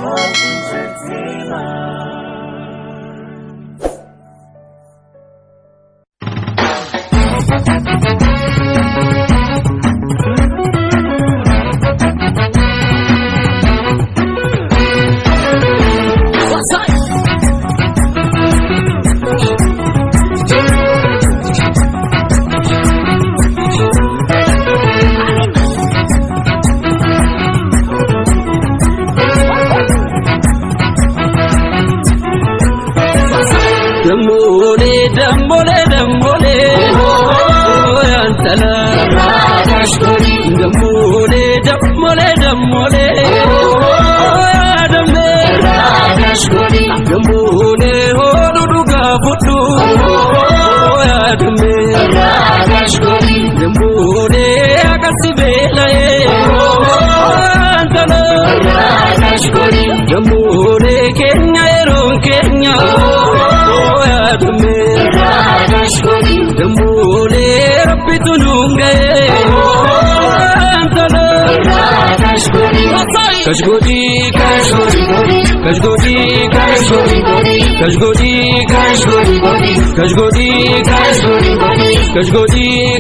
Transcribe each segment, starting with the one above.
Entertainment. Dammolee dammolee dammolee yaantala. Dammolee dammolee dammolee yaadamee. Dammolee hoodhu dhugaa fudhu yaadamee. Dammolee akkasi beela'ee yaantala. Dammolee keenya yeroon keenya yaadamee. Dammolee rabbitu nuun ga'ee yaantala. Kashgoodii kashgoodii kashgoodii kashgoodii kashgoodii kashgoodii kashgoodii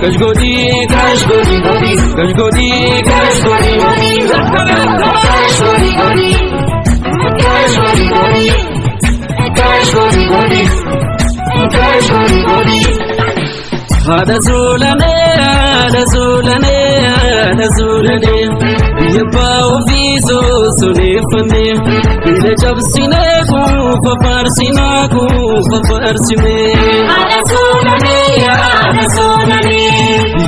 kashgoodii kashgoodii. Haadha suulanee haadha suulanee haadha suulanee biyya abbaa ofii soosoneeffannee biyya cabsinee kuufa faarsinaa kuufa faarsinee. Haadha suulanee haadha suulanee.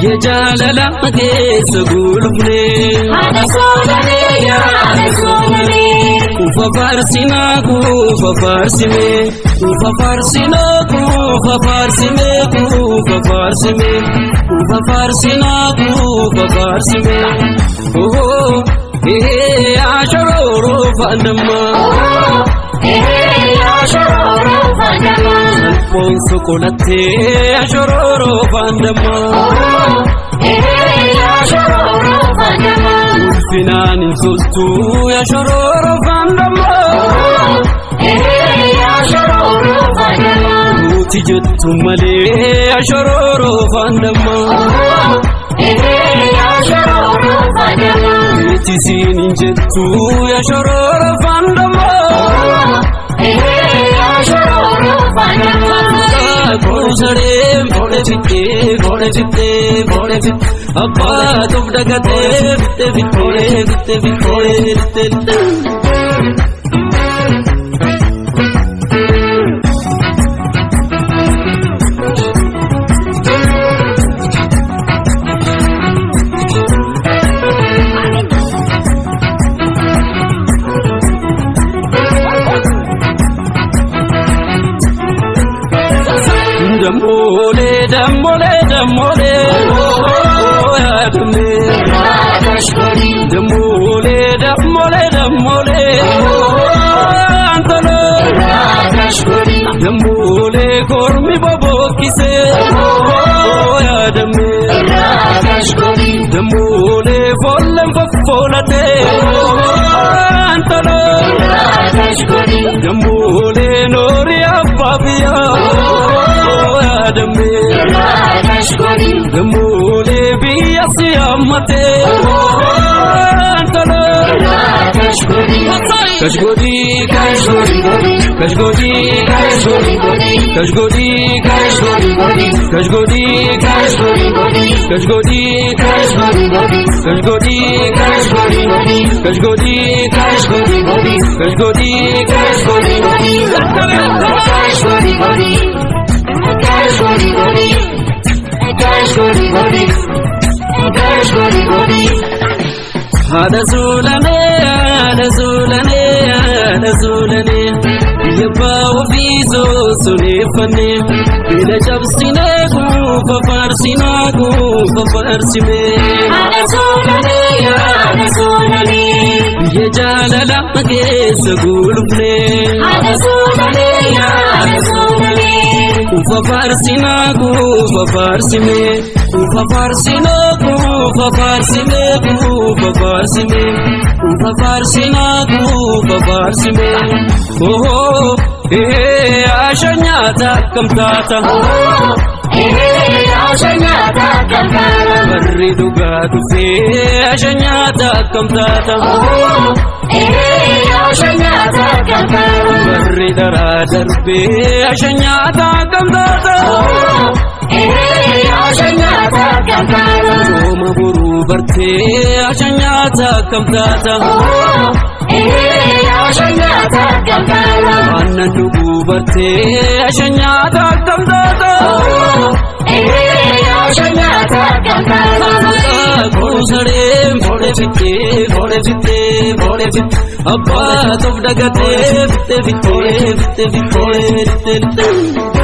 Biyya jaalala keessa gulufnee. Haadha suulanee haadha suulanee. Kuufa faarsinaa kuufa faarsinee kuufa faarsinaa kuufa faarsinee kuufa faarsinee kuufa faarsinaa kuufa faarsinee. Ohoo ehee ashorooroo faandammaa. Ehee ashorooroo faandammaa. Salphoon sokolattee ashorooroo faandammaa. Ehee ashorooroo faandammaa. Ulfinaan hin toltuu ashorooroo faandammaa. Ehee ashorooroo faandammaa. Nuti jettu malee ashorooroo faandammaa. Ehee ashorooroo faandammaa. Nuti siin hin jettu ashorooroo faandammaa. Ehee ashorooroo faandammaa. Koosaree foole fittee foole fittee foole fittee abbaa toof dagatee fittee fittee fittee fittee fittee. Dammolee dammolee dammolee yaadamee. Dammolee dammolee dammolee yaantala. Dammolee kormi bobokkisee yaadamee. Dammolee foolleen foffoolatee yaantala. Dammolee noorii abbaa biyyaa yaadamee. Dammolee biyya si'ammatee yaantala. Kashgoodii kashgoodii kashgoodii kashgoodii kashgoodii kashgoodii kashgoodii kashgoodii kashgoodii. Haadha suulanee haadha suulanee haadha suulanee biyya abbaa ofii soosoneeffannee biyya cabsinee kuufa faarsinaa kuufa faarsinee. Haadha suulanee haadha suulanee. Biyya jaalala keessa gulufnee. Haadha suulanee haadha suulanee. Kuufa faarsinaa kuufa faarsinee kuufa faarsinaa kuufa. Quufa faarsimee, quufa faarsimee, quufa faarsinaa, quufa faarsimee. Ohoo ehee asha nyaata akkam taata? Barri dhugaa dhufee asha nyaata akkam taata? Barri daraa darbee asha nyaata akkam taata? Sooma boruu bartee asha nyaata akkam taata? Aannan dhuguu bartee asha nyaata akkam taata? Kuusareen foole fittee, foole fittee, foole fittee, abbaa toof dagatee fittee fittee fittee fittee fittee.